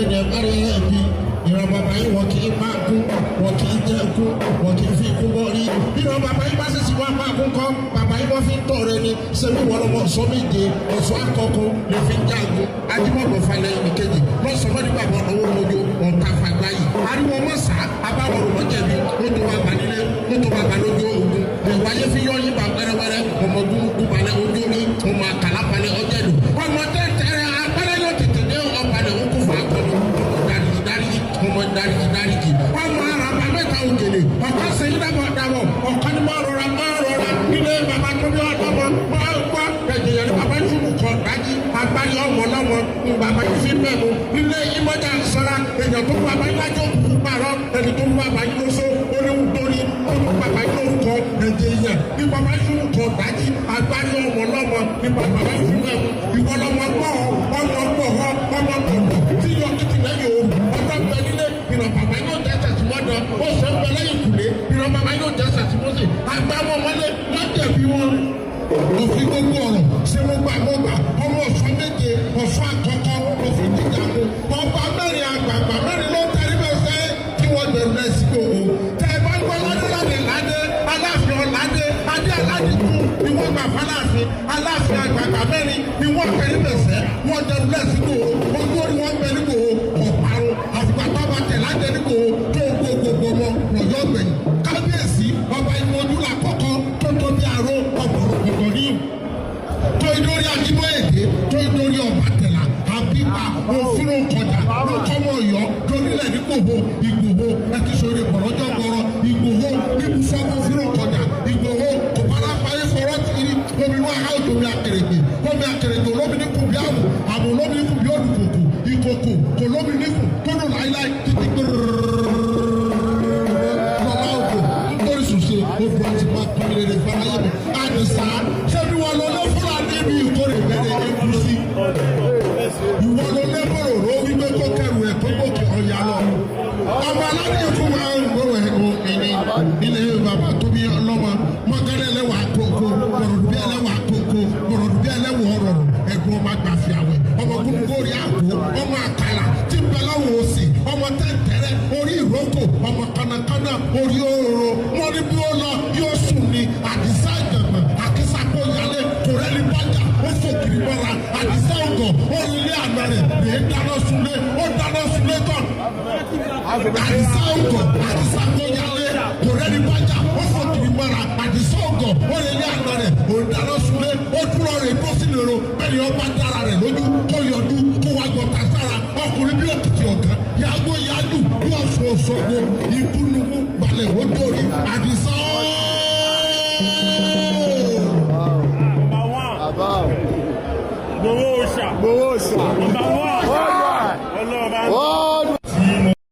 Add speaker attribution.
Speaker 1: Ẹni ẹ bá rí ẹbí ìran bàbá yìí, wọn kì í máa kú, wọn kì í jẹ́ kú, wọn kì í fi ikú bọ́ rí. Bí ìran bàbá yìí bá sì sì wá máa kú kọ́, bàbá yìí wọ́n fi ń tọ̀ rẹ ni. Sẹ́mi wọ́n lọ́mọ ọ̀ṣọ́ méje, ọ̀ṣọ́ akọkùn lè fi ń jagun. Ajímọ̀bọ̀ falẹ̀ ìkejì lọ́sọ̀rọ̀ nígbà bọ̀ owó mojo ọ̀tá fàgbà yìí. Ariwo mọ̀sá abáwọ̀rọ̀ mọ̀jẹ̀bi ó tó wà gbà nílé, ó tó wà gbà lójú ogun. Ẹ̀wọ̀ ayé fi yọ yín bá wẹ́rẹ́wẹ́rẹ́. Ọmọ gúnugún balẹ̀ ojú orí, ọmọ àkàlà balẹ̀ ọjẹ́lu, ọmọ tẹ́tẹ́rẹ́ agbẹ́rẹ́ yóò tètè dé ọbalẹ̀ òkú fún akọni. Ọmọ dáríjì dáríjì, ọmọ dáríjì dáríjì, ọmọ araba mẹ́ta òkèlè ọ̀kan sẹ́yìn dábọ̀ dábọ̀ ọ̀kan ní máa rọra máa rọra nílé bàbá tó bí ọlọ́mọ máa gbọ́ ẹ̀jẹ̀ yẹn. Bàbá túbú kọ dájí agbárí ọmọ ọlọ́mọ ní bàbá yìí fi bẹ́ẹ̀ mu nílé ìmọ̀jà sọ́ra. Èèyàn tó bàbá yìí lájọ́ òkùnkùn pààrọ̀ ẹni tó bàbá yìí lóso oníwùdórí tó bàbá yìí lórúkọ ẹ̀jẹ̀ yẹn ní bàbá yìí kọ dájí agbárí ọmọ ọlọ́mọ ní bàbá yìí fi bẹ́ẹ̀ mu. Ìwọ lọmọ gbọ́ ọmọ gbọ́ ọmọ gbọ̀ngàn tí yọ kìtì lẹ́yìn òru ọjọ́ bẹ nílé. Ìràn bàbá yóò jẹ́ sàtìmọ́dọ̀ ó sọ ń bẹ lẹ́yìn kùlé. Ìràn bàbá yóò jẹ́ sàtìmọ́sì àgbà wọn mọ́lé lọ́jẹ̀bí wọn. Òfin gbogbo ọ̀rọ̀ ṣé mo gbà, mo gbà. Ọmọ ọ̀ṣọ́ méje, ọ̀ṣọ́ àkọ́kọ́ òfin jíjà mu. Ọba mẹ́rin, àgbààgbà mẹ́rin ló tẹrí bẹ́sẹ̀ kí wọ́n gbẹ̀rù rẹ̀ sí gbòòwò. Tẹ ẹ bá gbọ́ ládé ládé ládé, aláàfin ọ̀ládé adé aládìkú ni wọ́n gbà fáláàfin. Aláàfin àgbààgbà mẹ́rin ni wọ́n tẹrí bẹ́sẹ̀, wọ́n gbẹ̀rù rẹ̀ sí gbòòwò. Ojú orí wọn bẹ ní gbòòwò ọ̀parun àfìgbà tó bá tẹ̀ ládé ní gbòòwò tó gbogbo wọn lọ́yọ́ gbẹ̀yìn. Kábíyèsí ọba ìmọ̀jú làkọ́kọ́ tó tóbi àrò ọ̀bọ̀rọ̀ gbọ̀ngàn ní tó ìdórí ajíbóyèdè tó ìdórí ọba tẹ̀lá àbípa òfin kọjá lókọ́mọ ọ̀yọ́ lórílẹ̀ ní Ìgbòho. Ìgbòho ẹ ti sọ ìbọ̀lọ́jọ́ gbọ́rọ̀. Ìgbòho níbùsọ̀ òfin kọjá. Ìgbòho kò bára fàyè fọ̀rọ̀ tìrì omi inú àhá òjò omi akèrègbè, omi akèrègbè olómi ní kùbí àmù àmù olómi ní kùbí òdùkòkò ìkòkò kò lómi níkù tó dùn láíláí títí gbẹrẹrẹrẹrẹ lọ́lá òjò nítorí ṣùṣe odò àti máa kọ́ mi lè fara yé mi. Àdìsá, ṣé bí wọn lọ lé Fúlàní bí ìkórè bẹ̀rẹ̀ ẹ̀kú sí? Ìwọ ló lé bòròró wípé kó kẹrù ẹ̀ kó gòkè ọ̀yà lọ. Ọmọ aládé fún wa ń gbọ́rọ̀ ẹ̀ ìní ilé bàbá tó bí ọlọ́mọ mọ́gánná ẹlẹ́wà kókó bọ̀rọ̀dùbí ẹlẹ́wà kókó bọ̀rọ̀dùbí ẹlẹ́wà ọ̀rọ̀ ẹ̀gbọ́n ọmọ àgbàfẹ́ àwẹ̀ ọmọ gúngóri àgbo ọmọ àkàlà tí ń bẹ lọ́wọ́ òsì ọmọ tẹ́ntẹ́rẹ́ orí ìrókò ọmọ kánnakánná orí òróró. Wọn ní bí ó lọ yóò sùn ní. Àdìsá ìjàngbọ̀n àkísà kó yálé kò rẹ́ni bájà ó fòkìrì mọ́ra. Àdìsá ògàn ó lé àná rẹ̀ lè dáná sunlé, ó dáná sunlé tán. Àdìsá ògàn àkísà kó yálé kò rẹ́ni bájà ó fòkìrì mọ́ra. Àdìsá ògàn ó lé àná rẹ̀ ó dáná sunlé, ó dúró rẹ̀ tó sì lèrò bẹ́ẹ̀ ni. Ọba dára rẹ̀ lójú kó yọjú kó wá gbọ́ tasára ọkùnrin bí òkìtì ọ̀gán yàgò yájú bí Ọ̀ṣun Òṣogbo ìkúnnukú balẹ̀ ó dórí àdìsá ooo.
Speaker 2: Number one.
Speaker 3: Bàbá o.
Speaker 2: Gbowó òòṣà.
Speaker 3: Gbowó òòṣà.
Speaker 2: Number one.